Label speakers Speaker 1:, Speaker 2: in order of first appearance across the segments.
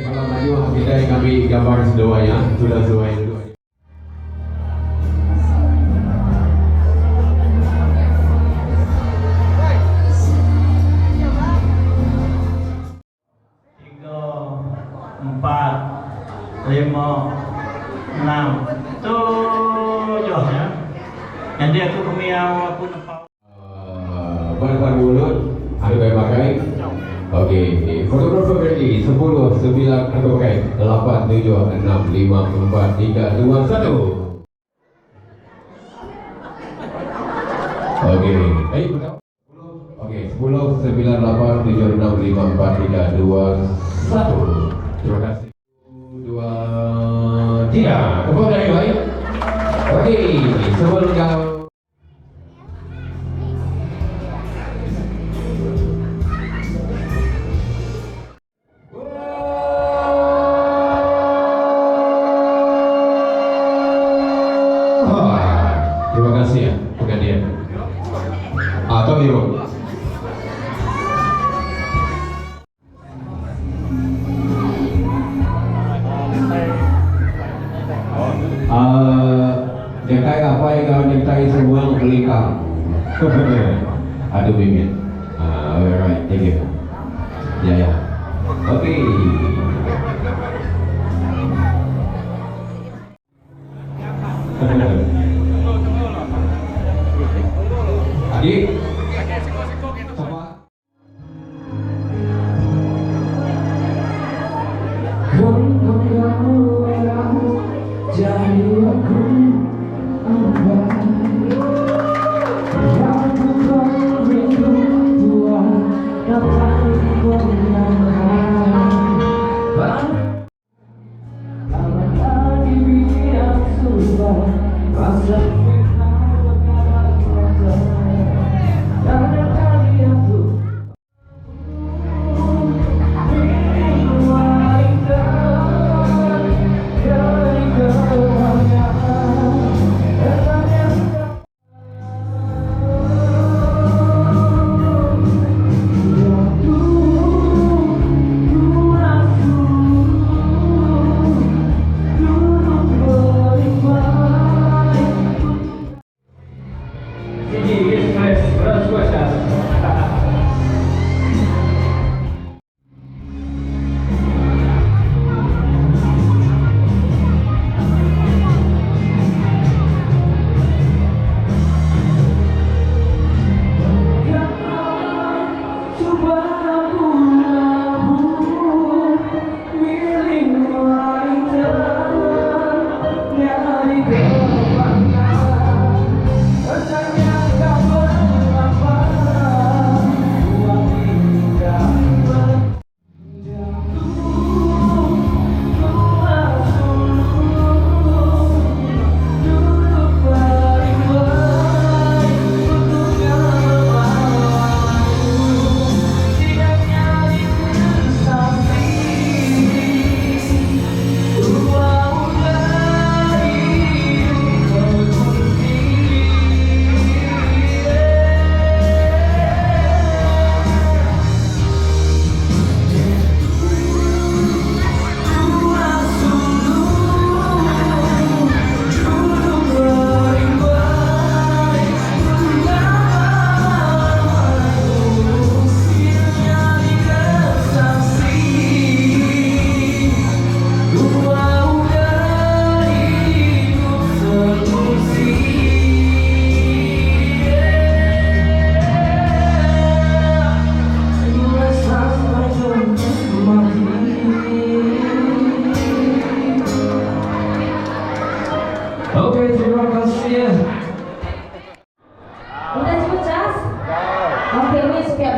Speaker 1: Bala mayuh kitai ngambi gambar seduai iya, tudah seduai duduk.
Speaker 2: Tiga, empat, lima, enam, tujuh nya. Nyadi aku ke miau aku nepau.
Speaker 1: Ban-ban mulut ari bai makai. Okey, fotografer ready. Sepuluh, semilan, aku makai. Lapan, tujuh, enam, lima, empat, tiga, dua, satu. Okey, eh betul. Okey, sepuluh, semilan, lapan, tujuh, enam, lima, empat, tiga, dua, satu. Terima kasih. Dua, tiga. Tepuk tangan baik. Okey, sebelum kau Terima kasih ya penggantian. Atau ibu. Uh, nyertai apai enggau nyertai semua belingkang. Aduh mimit. Alright, thank you. Ya ya. Okey. Adik. Sapa?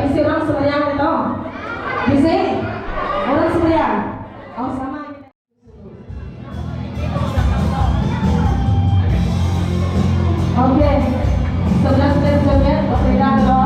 Speaker 3: Bisi orang semeriang ditu? Bisi? Orang semeriang? Oh sama kita. Okey. Sebelah kita joget, bersepeda dulu.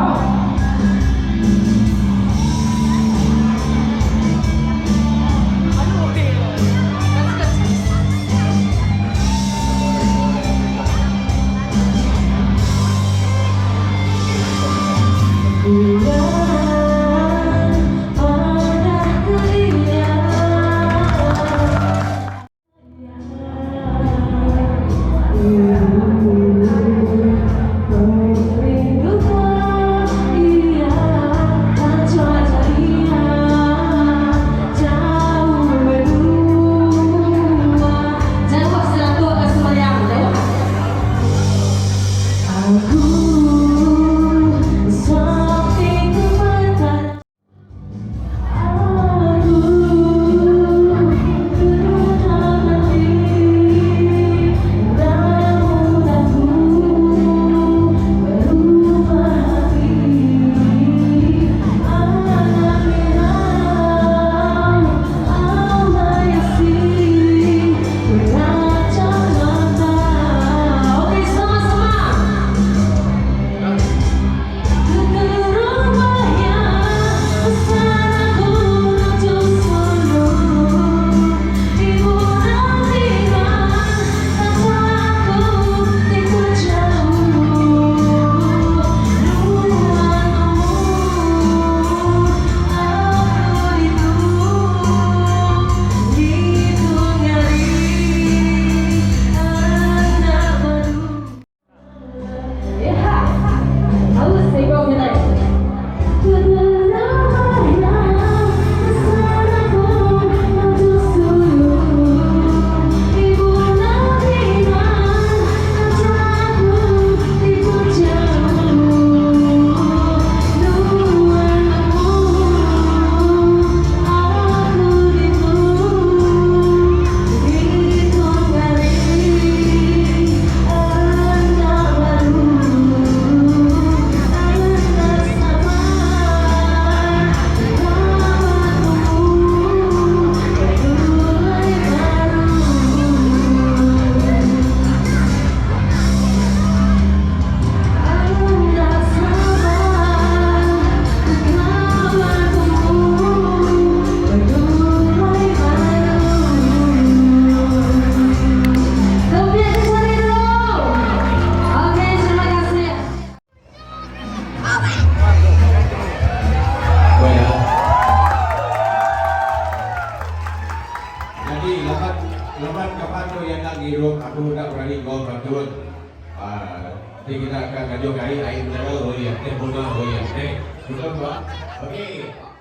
Speaker 1: Nyadi laban laban kaban tu iya enda ngirup aku enda berani enggau berantun aaa ti kita ka ngajung ai ai mineral ulih teh bunga ulih neh betul ba okey.